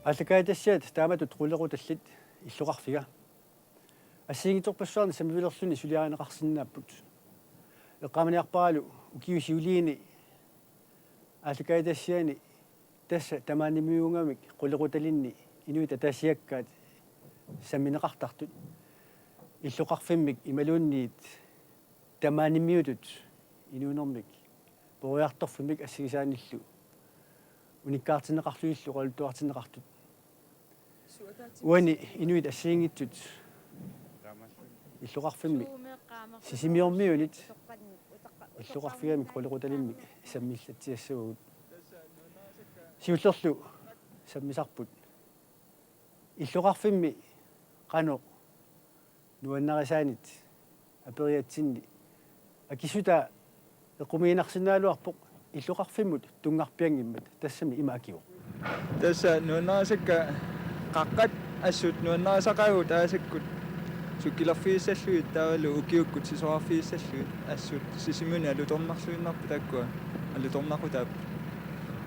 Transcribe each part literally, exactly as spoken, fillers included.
Aallakaatitassiat taamatut qulequtallit illoqarfiga assigiinngitsorpassuarnik sammivilerluni suliarineqarsinnaapput. Eqqaamaniarparalu ukiuni siuliini aallakaatitassiani tassa tamaanimiuugamik qulequtalinni inuit ataasiakkaat sammineqartartut. Illoqarfimmik imaluunniit tamaanimiutut inuunermik peroriartorfimmik assigisaanillu unikkaartinneqarlunilu oqaluttuartinneqartut. Uani inuit assigiinngitsut illoqarfimmi Sisimiormiunit illoqarfigamik qulequtalimmik sammillatsiassavagut. Siullerlu sammisarput illoqarfimmi qanoq nuannarisaanit aperiatsinni akissutaa eqqumiiginarsinnaagaluarpoq illoqarfimmut tunngarpianngimmat, tassami ima akivoq. Tassa nuannarisakka qaqqat assut nuannarisaqaagut aasakkut sukkilerfigissallugit taavalu ukiukkut sisorarfigissallugit assut Sisimiuni alutornarluinnarput taakkua alutornaqutaapput.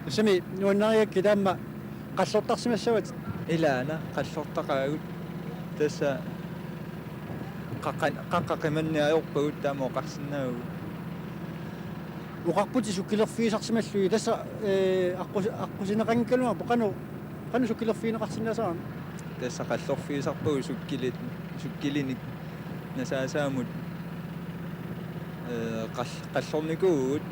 Tassami nuannarigakkit aamma qallortarsimassavatit? Ilaana qallortaqaagut. Tassa qaqqa-, qaqqat qimanneq ajorpagut taama oqarsinnaavugut. Oqarputit sukkilerfigisarsimallugit, tassa, ee, aqqus-, aqqusineqanngikkaluarpoq qanoq, qanoq sukkilerfigineqarsinnaasarami? Tassa qallorfigisarpagut sukkilit, sukkilinik nasaasaamut, ee, qall-, qallornikuuvugut,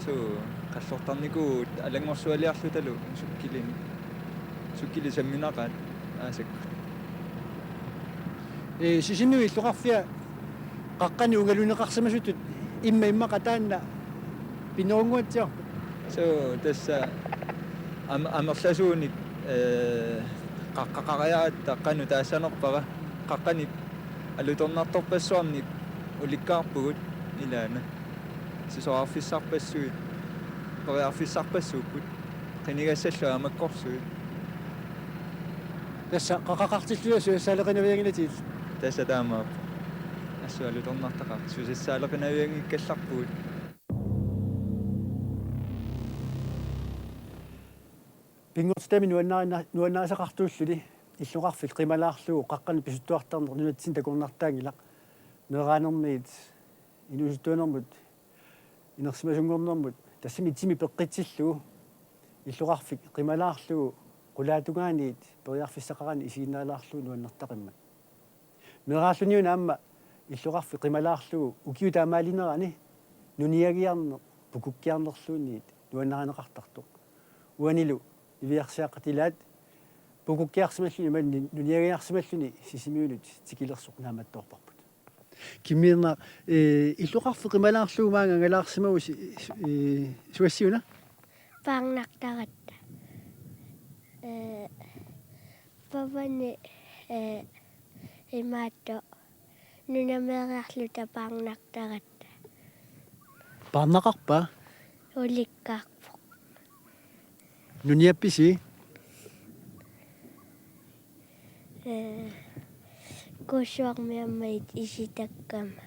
suu, qallortarnikuuvugut alanngorsualiarlutalu sukkilinik. Sukkilit samminaqaat aasakkut. Ee, Sisimiut illoqarfia qaqqanik ungaluneqarsimasutut imma immaqa taanna pinerunnguatsiarpoq. Suu, tassa am-, amerlasuunik, ee, qaqqaqariaratta qanoq taassanerpara, qaqqanik alutornartorpassuarnik ulikkaarpugut ilaana. Sisorarfissarpassuit, periarfissarpassuupput, qinigassallu aamakkorsuit. Tassa qaqaqartilluta susassaqaleqinavianngilatit? Tassa taamaappoq. Assut alutornartaqaaq, susassaqaleqinavianngikkallarpugut. Pinngortitami nuannarinna-, nuannarisaqartuulluni illoqarfik qimalaarlugu qaqqanik pisuttuartarneq nunatsinni takornartaanngilaq. Meeraanermiit, inuusuttuunermut, inersimasunngornermut, tassami itimi peqqitsillugu illoqarfik qimalaarlugu qulaatungaaniit periarfissaqarani isiginnaalaarlugu nuannertaqimmat. Meeraalluni una aamma illoqarfik qimalaarlugu ukiut taamaalinerani nuniagiarneq pukukkiarnerluunniit nuannarineqartartoq. Uanilu niviarsiaqqat ilaat pukukkiarsimalluni imaluunniit nuniagiarsimalluni Sisimiunut tikilersoq naammattoorparput. Kimmiinnaq, ee, illoqarfik qimalaarlugu maanga angalaarsimavusi, ee, suassiuna? Paarnartaratta. Ee, pavani, ee, imaattoq nunameeriarluta paarnartaratta. Paarnaqarpa? Ulikkaarpoq. Nuniappisi? Ee, kuussuarmi aamma isitakkama.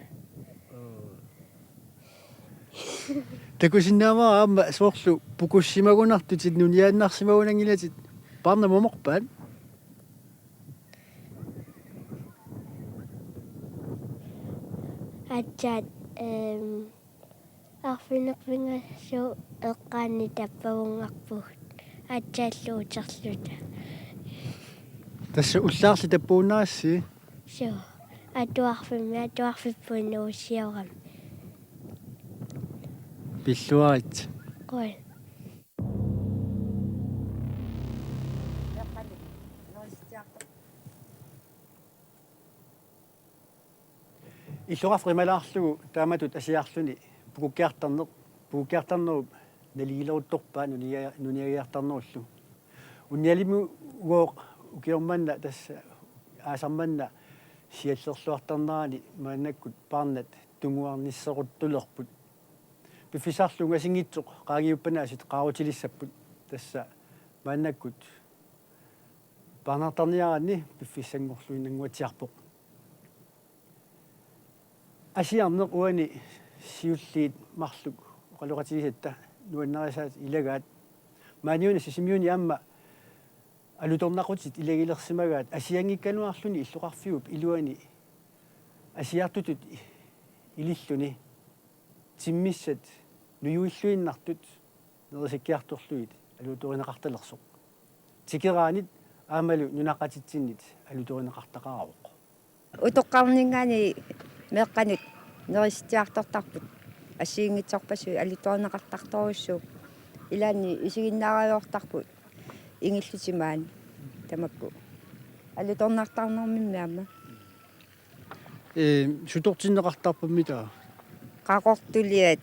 Takusinnaavat aamma soorlu pukussimagunartutit nuniaannarsimagunanngilatit, paarnamut amorpaat? Aatsaat, ehm, arfineq-pingasut eqqaanni tappavunngarpugut aatsaallu uterluta. Tassa ullaarli tappavunnarissi? Suu. Atuarfimmi, atuarfipput inuusiorami. Pilluarit. Qujan. Illoqarfik qimalaarlugu taamatut asiarluni pukukkiartarneq, pukukkiartarnerup naligileruttorpaa nunia-, nuniagiartarnerullu. Unnialimugooq ukioq manna tassa aasaq manna siallerluartarnerani maannakkut paarnat tunnguarnisseruttulerput. Piffissarlu ungasinngitsoq qaangiuppanaasiit qaarutilissapput, tassa maannakkut paarnartarniaraanni piffissanngorluinnannguatsiarpoq. Asiarneq uani siulliit marluk oqaloqatigisatta nuannarisaat ilagaat. Maaniuna Sisimiuni aamma Alutornaqutit ilagilersimagaat asianngikkaluarluni illoqarfiup iluani asiartutut ililluni timmissat nujuilluinnartut nerisakkiartorlugit alutorineqartalersoq. Tikeraanit aammalu nunaqqatitsinnit alutorineqartaqaavoq. Utoqqarninngaanniit meeqqanut nerisatsiartortarput assigiinngitsorpassuit alutorineqartartorujussuupput. Ilaanni isiginnaarajoortarput ingillutik maani tamakku. Alutornartarnermimmi aamma. Ee, sutortinneqartarput mita? Qaqortuliat.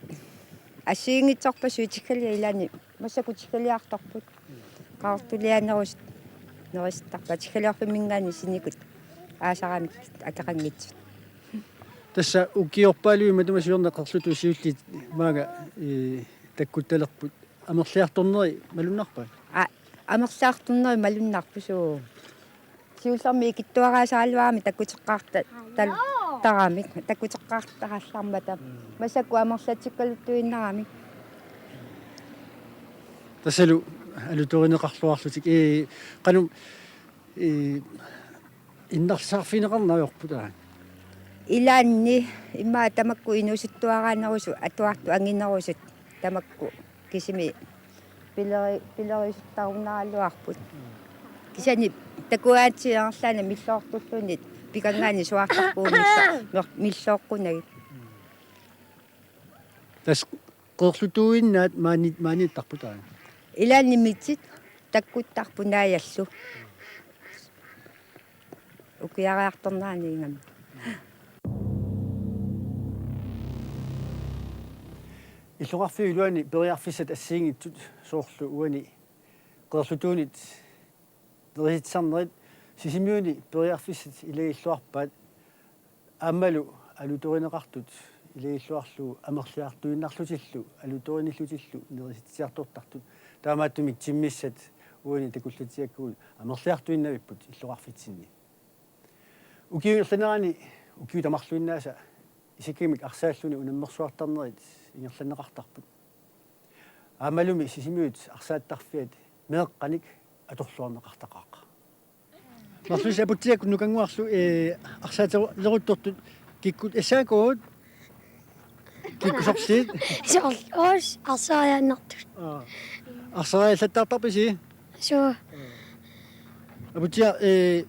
Assigiinngitsorpassuit tiggaliat ilaanni massakkut tiggaliartorput. Qaqortulianerusut nerisartarput tiggaliorfimminngaanniit sinikut aasaramik akeqanngitsut. Tassa ukiorpaaluit matuma siorna qerlutuut siulliit maanga, ee, takkuttalerput. Amerliartorneri malunnarpai? Aa, amerliartorneri malunnarpoq suu. Siullermik ikittuaraasaallugit takkuteqqaarta-, tal-, taramik, takkuteqqaartarallarmata. Massakkut amerlatsikkaluttuinnaramik. Tassalu alutorineqarluarlutik, ee, qanoq, ee, innarsaarfigineqarneq ajorput aamma. Ilaanni immaqa tamakku inuusuttuaraanerusut atuartut anginerusut tamakku kisimi pileri-, pilerisuttarunnaraluarput. Kisianni takuatsiarlaana milloortulluni pikanngaanniit suaartarpugut milla-, mer-, millooqqunagit. Tassa qerlutuuinnaat maani-, maaniittarput aamma. Ilaanni mitsit takkuttarput naajallu. Ukiariartornerani ingammik. Illoqarfiup iluani periarfissat assigiinngitsut soorlu uani qerlutuunit nerisitsisarnerit Sisimiuni periarfissat ilagilluarpaat aammalu alutorineqartut ilagilluarlugu amerliartuinnarlutillu alutorinillutillu nerisatsiartortartut taamaattumik timmissat uani takullatsiakkagut amerliartuinnavipput illoqarfitsinni. Ukiup ingerlanerani ukiut tamarluinnaasa isikkamik arsaalluni unammersuartarnerit ingerlanneqartarput. Aammalumi Sisimiut arsaattarfiat meeqqanik atorluarneqartaqaaq. Marluk Aputsiakkut Nukannguarlu, ee, arsaattoq leruttortut kikkut S A K-t? Kikkusorliit? Soorlu oos arsariaannartut. Aa. Arsariallattaartarpisi? Suu. Aputsiaq, ee,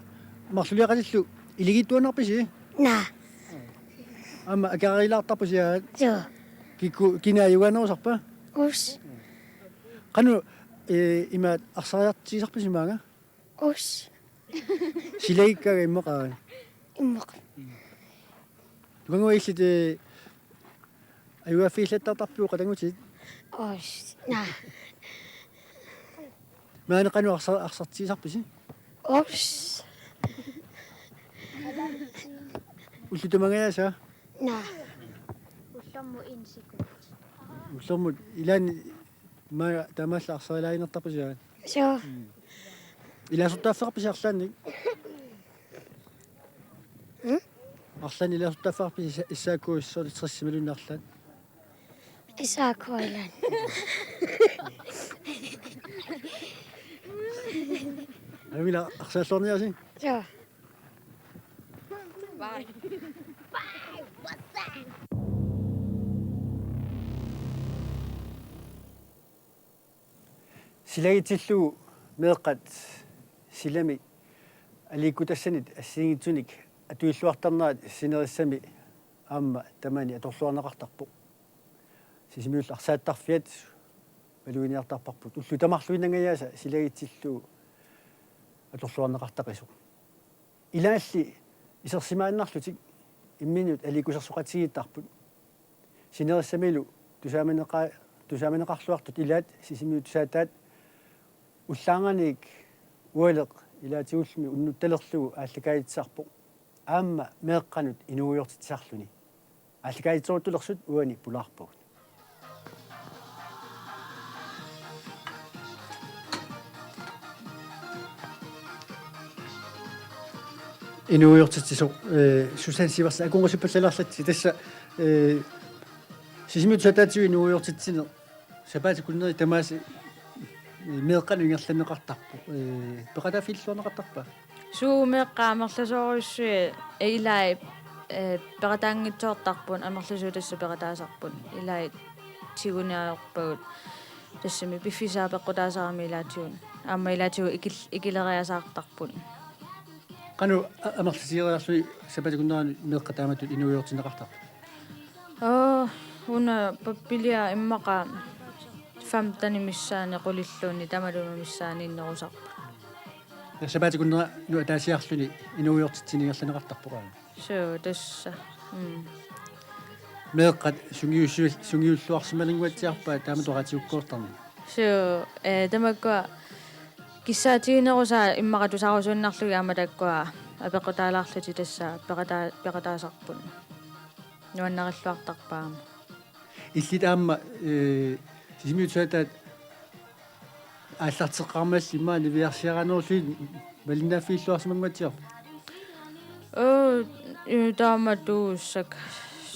marluliaqatillu ilagittuaannarpisi? Naa. Aamma akarilaartarpisi aat? Suu. Kikkut kina ajugaanerusarpa? Oos. Qanoq, ee, imaat arsariartigisarpisi maanga? Oos. Silagikkaanga immaqa? Immaqa. Nukannguaq illit, ee, ajugaaffigillattaartarpiuk qatanngutiit? Oos. Naa. Maani qanoq arsa-, arsartigisarpisi? Oos. Ullut tamangajaasa? Naa. Ullormut insikut. Ullormut ilaanni maani taamaallaat arsarilaaginnartarpisi aat? Suu. Ilaasortaaffeqarpisi arlaannik? Mm? Arlaannik ilaasortaaffeqarpisi S A K-ssa soorlu tressit imaluunniit arlaat? S A K ilaanni. Aamma ila arsaalluarniarisi? Suu. Silagitsillugu meeqqat silamik aliikkutassanit assigiinngitsunik atuilluartarnerat sinerissami aamma tamani atorluarneqartarpoq. Sisimiullu arsaattarfiat maluginiartarparput ullut tamarluinnangajaasa silagitsillugu atorluarneqartaqisoq. Ilaalli isersimaannarlutik imminnut aliikkusersoqatigiittarput. Sinerissamilu tusaamaneqa-, tusaamaneqarluartut ilaat Sisimiut tusaataat ullaarnganik ualeq ilaatigullumi unnuttalerlugu aallakaatitsisarpoq. Aamma meeqqanut inuuiortitsisarluni. Aallakaatitseruttulersut uani pulaarpagut. Inuuiortitsisoq, ee, Susanne Sivertsen, akunngusippallaalaarlatsi. Tassa, ee, Sisimiut tusaataatigut inuuiortitsineq sapaatip akunneri tamaasa Meeqqanut ingerlanneqartarpoq. Ee, peqataaffilluarneqartarpa? Suu, meeqqat amerlasoorujussuit, ee, ilai, ee, peqataanngitsoortarput, amerlasuut tassa peqataasarput. Ilai tiguniarpagut. Tassami piffissaq apeqqutaasarami ilaatigut. Aamma ilaatigut ikil-, ikileriasaartarput. Qanoq a-, amerlatigereerluni sapaatip akunnerani meeqqat taamatut inuujuartinneqartarput? Oo, una pappilia immaqa femtenit missaanni qulilluunniit tamatuma missaanni innerusarput. Ja sapaatip akunnera una ataasiarluni inuujuartitsineq ingerlanneqartarpoq aamma. Suu, tassa. Mm. Meeqqat sungiussu-, sungiulluarsimannguatsiarpaat taamatut oqaatigukkoortarneq. Suu, ee, tamakkua kissaatiginerusaat immaqa tusarusuinnarlugit aamma taakkua apeqqutaalaarlutik tassa peqataa-, peqataasarput. Nuannarilluartarpaat aamma. Illit aamma, ee, Sisimiut Teaterit aallarteqqaarmalli immaqa niviarsiaraanerullutit malinnaaffigilluarsimannguatsiarpit? Oo, ee, taamatuussaaq,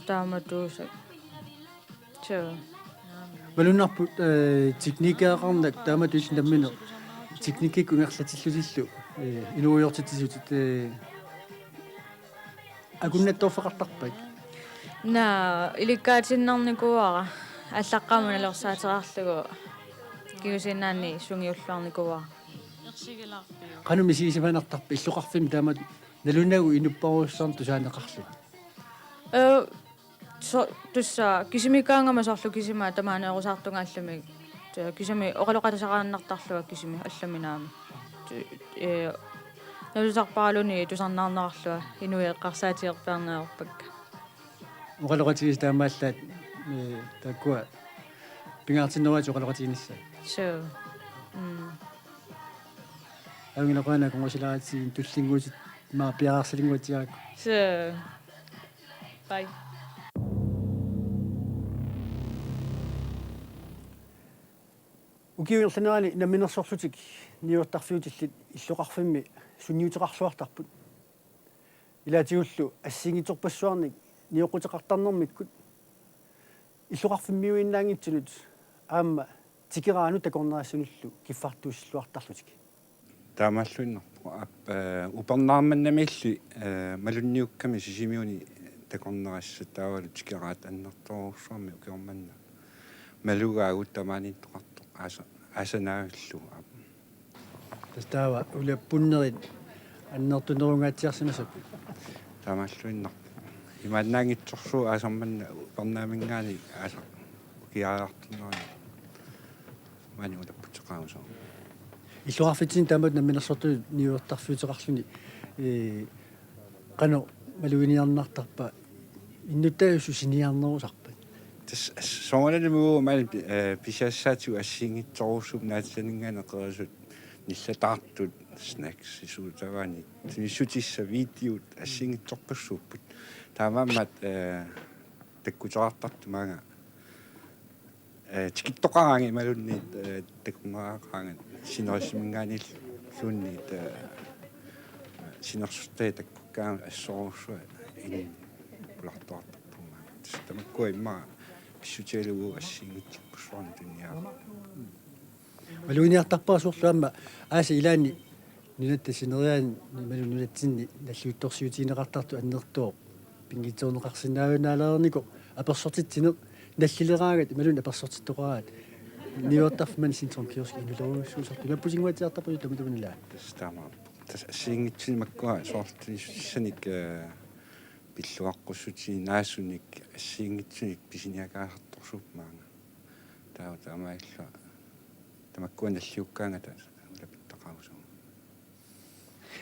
taamatuussaaq. Suu. Malunnarpoq, ee, teknikeqarneq taamatut illit nammineq teknikkikkut ingerlatillutillu, ee, inuujuartitsisutit, ee, akunnattoorfeqartarpat? Naa, ilikkaatsinnarnikuuara, allaqqammat nalorsaateqarlugu kingusinnaanni sungiulluarnikuuara. Qanoq misigisimanartarpa illoqarfimmi taamatut nalunagu inupparujussuarnik tusaaneqarluni? Ee, so-, tassa kisimiikkaangama soorlu kisima tamaaneerusaartungaallumi. Tassa kisimi oqaloqatisaqaannartarlunga kisimi allamik naamik. Tu-, ee, nalusarparaluunniit tusarnaarnerarlunga inuit eqqarsaatigerpiarneq ajorpakka. Oqaloqatigisatit taamaallaat, ee, taakkua pingaartinnerugakkit oqaloqatiginissaat. Suu. Mm. Aamma qujanaq akornusilaaratsigu tullinnguutit immaqa piareersalinnguatsiarakku. Suu. Bye. Ukiup ingerlanerani namminersorlutik niuertarfiutillit illoqarfimmi sunniuteqarluartarput. Ilaatigullu assigiinngitsorpassuarnik nioqquteqartarnermikkut illoqarfimmiuinnaanngitsunut aamma tikeraanut takornarissannullu kiffartuussilluartarlutik. Taamaalluinnarpoq aap, ee, upernaarmannamiilli, ee, malunniukkami Sisimiuni takornarissat taavalu tikeraat annertoorujussuarmik ukioq manna malugaagut tamaaniittoqartoq aasa-, aasanaavillugit aap. Tassa taava ulapunnerit annertunerungaatsiarsimasapput. Taamaalluinnarpoq. Imaannaanngitsorsuuvoq aasaq manna upernaaminngaanniit aasaq ukiariartornerani maani ulapputeqarusoq. Illoqarfitsinni taamatut namminersortutut niuertarfiuteqarluni, ee, qanoq maluginiarnartarpa, innuttaasut siniarnerusarpat? Tassa soorunalimi uagut maani pi-, ee, pisiassaatigut assigiinngitsorujussuupput naatitsininngaanniit qerisut nillataartut, snacks, suutavaani, tunissutissat, videot, assigiinngitsorpassuupput. Taamaammat, ee, takkuteqartartut maanga, ee, tikittoqaraangat imaluunniit, ee, takornariaqaraangat sinerissaminngaanniilluunniit, ee, sinersortai takkukkaangat assorujussuaq inuit pulartuartarput maanga. Tassa tamakkua immaqa pissutigalugu assigiinngitsorpassuarnik tuniniaavoq. Maluginiartarpara soorlu aamma aasap ilaani nunatta sineriaani imaluunniit nunatsinni nalliuttorsiutigineqartartut annertooq pinngitsooruneqarsinnaajunnaalereernikoq apersortitsineq nallileraangat imaluunniit apersortittoqaraat niuertarfimmi Centrum Kiosk inulerujussuusartoq napputinnguatsiartarputit tamatuminilaa. Tassa taamaappoq. Tassa assigiinngitsunik makkua soorlu tunissutissanik, ee, pilluaqqussutinik naasunik assigiinngitsunik pisiniakaasartorsuupput maanga. Taava taamaalillunga tamakkua nalliukkaangata ulapittaqarusugut.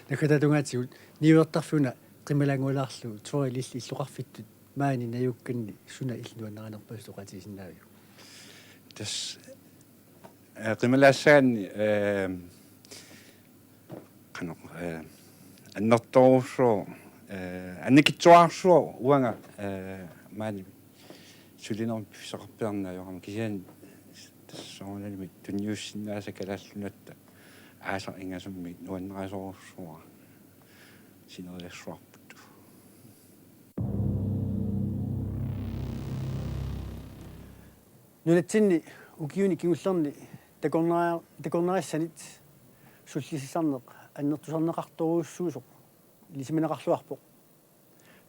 Naggataatungaatigut niuertarfik una qimalaanngualaarlugu Tori Lilli illoqarfittut maani najukkanni suna illit nuannarinerpassuit oqaatigisinnaaviuk? Tassa, ee, qimalaassagaanni, ee, qanoq, ee, annertoorujussuuvoq, ee, annikitsuararsuuvoq uanga, ee, maani sulinermik piffissaqarpiarneq ajorama kisianni tassa soorunalimi tunniussinnaasat Kalaallit Nunatta aasaq ingasammik nuannarisorujussuuara sineriassuarput. Nunatsinni ukiuni kingullerni Takornari-, takornarissanit sullissisarneq annertusarneqartorujussuusoq ilisimaneqarluarpoq.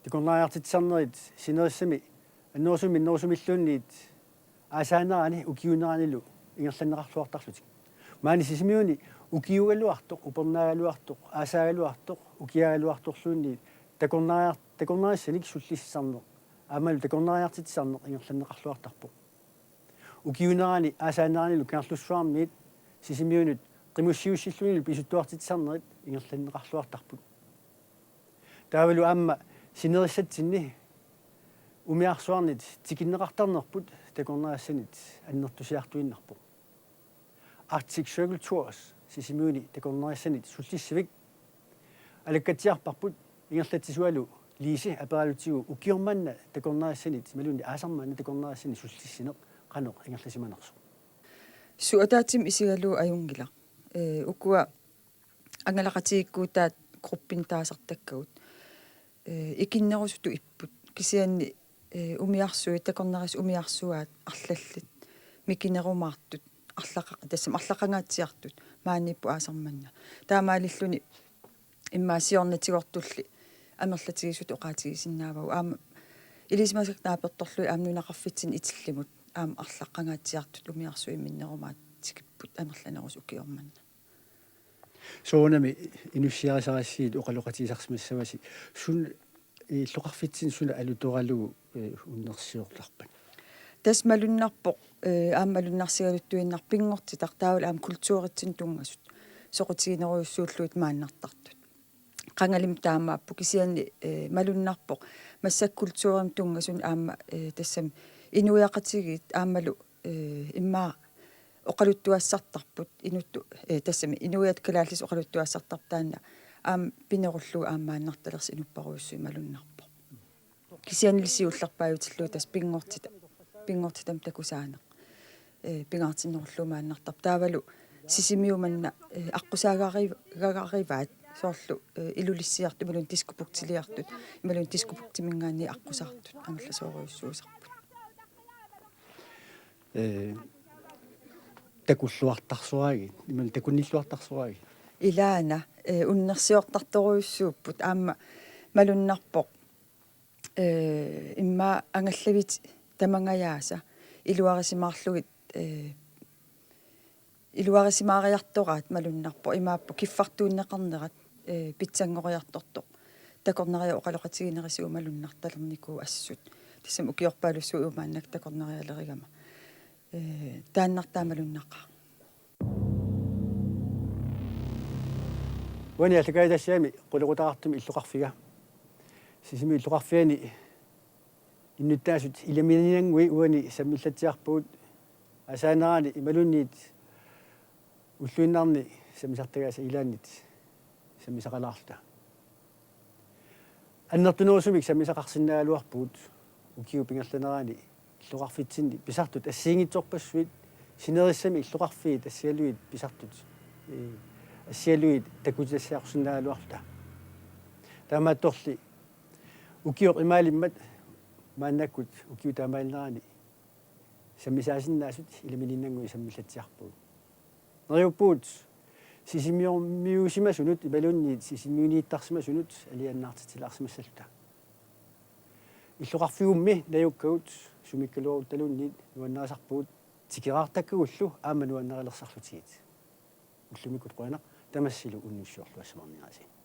Takornariartitsisarnerit sinerissami annerusumik minnerusumilluunniit aasaanerani ukiuuneranilu ingerlanneqarluartarlutik. Maani Sisimiuni ukiuugaluartoq, upernaagaluartoq, aasaagaluartoq, ukiaagaluartorluunniit takornariar-, takornarissanik sullissisarneq aammalu takornariartitsisarneq ingerlanneqarluartarpoq. Ukiuunerani aasaaneranilu Kangerlussuarmiit Sisimiunut qimussiussillunilu pisuttuartitsisarnerit ingerlanneqarluartarput. Taavalu aamma sinerissatsinni umiarsuarnit tikinneqartarnerput takornarissanit annertusiartuinnarpoq. Arctic Circle Tours Sisimiuni takornarissanit sullissivik alakkatsiarparput, ingerlatsisualu Liisi aperalutsigu ukioq manna takornarissanit imaluunniit aasaq manna takornarissanit sullissineq qanoq ingerlasimanersoq. Suut ataatsimik isigalugu ajunngilaq. Ee, ukua angalaqatigiikkuutaat gruppinut taasartakkagut. Ee, ikinnerusutut ipput. Kisianni, ee, umiarsuit, takornarissat umiarsuaat arlallit mikinerumaartut, arlaqa-, tassami arlaqangaatsiartut, maaniipput aasaq manna. Taamaalilluni immaqa siornatigortulli amerlatigisutut oqaatigisinnaavagut. Aamma ilisimasakka naapertorlugit aamma nunaqarfitsinni Itillimut aamma arlaqangaatsiartut umiarsuit minnerumaat tikipput amerlanerusut ukioq manna. Soorunami inussiarisarassigit oqaloqatigisarsimassavasi, suna illoqarfitsinni suna alutoralugu, ee, unnersiortarpat? Tassa malunnarpoq, ee, aamma malunnarsigaluttuinnarpoq pinngortitaq taavalu aamma kulturitsinnut tunngasut soqutiginerujussuullugit maannartartut. Qangalimi taamaappoq kisianni, ee, malunnarpoq massakkut kulturimut tunngasut aamma, ee, tassami inuiaqatigiit aammalu, ee, immaqa oqaluttuassartarput inuttut, ee, tassami inuiattut kalaallisut oqaluttuassartarput taanna aamma pinerullugu aamma maannartalersoq inupparujussuit malunnarpoq. Kisiannili siullerpaajutillugu tassa pinngortita-, pinngortitami takusaaneq, ee, pingaartinnerullugu maannartarpoq. Taavalu Sisimiut manna, ee, aqqusaagari-, -garivaat soorlu, ee, Ilulissiartut imaluunniit Diskobugtiliartut imaluunniit Diskobuktiminngaanniit aqqusaartut angerlasoorujussuusarput. Ee, takulluartarsoraagit, imaluunniit takunnilluartarsoraagit? Ilaana, ee, unnersiortartorujussuupput aamma malunnarpoq, ee, immaqa angallavit tamangajaasa iluarisimaarlugit, ee, iluarisimaariartoraat malunnarpoq, imaappoq kiffartuunneqarnerat, ee, pitsanngoriartortoq. Takornariat oqaloqatiginerisigut malunnartalernikuuvoq assut. Tassami ukiorpaalussuuvoq maannakkut takornarialerigama. Ee, taannartaa malunnaqaaq. Uani allakaatitassiami qulequtaqartumi illoqarfiga. Sisimiut illoqarfiani innuttaasut ilamininannguit uani sammillatsiarpagut, aasaanerani imaluunniit ulluinnarni sammisartagaasa ilaannit sammisaqalaarluta. Annertunerusumik sammisaqarsinnaagaluarpugut ukiup ingerlanerani illoqarfitsinni pisartut assigiinngitsorpassuit, sinerissami illoqarfiit assigalugit pisartut, ee, assigalugit takutitassiaqqusinnaagaluarluta. Taamaattorli ukioq imaalimmat maannakkut ukiup taamaalinerani sammisaasinnaasut ilamininannguit sammillatsiarpagut. Neriuppugut sisimiormiuusimasunut imaluunniit sisimiuniittarsimasunut alianaartitsilaarsimassalluta. Illoqarfigummi najukkagut sumikkaluaruttaluunniit nuannarisarpugut tikeraartakkagullu aamma nuannarilersarlutigit. Ullumikkut qujanaq, tamassilu unnussiorluassamaarningaasiit.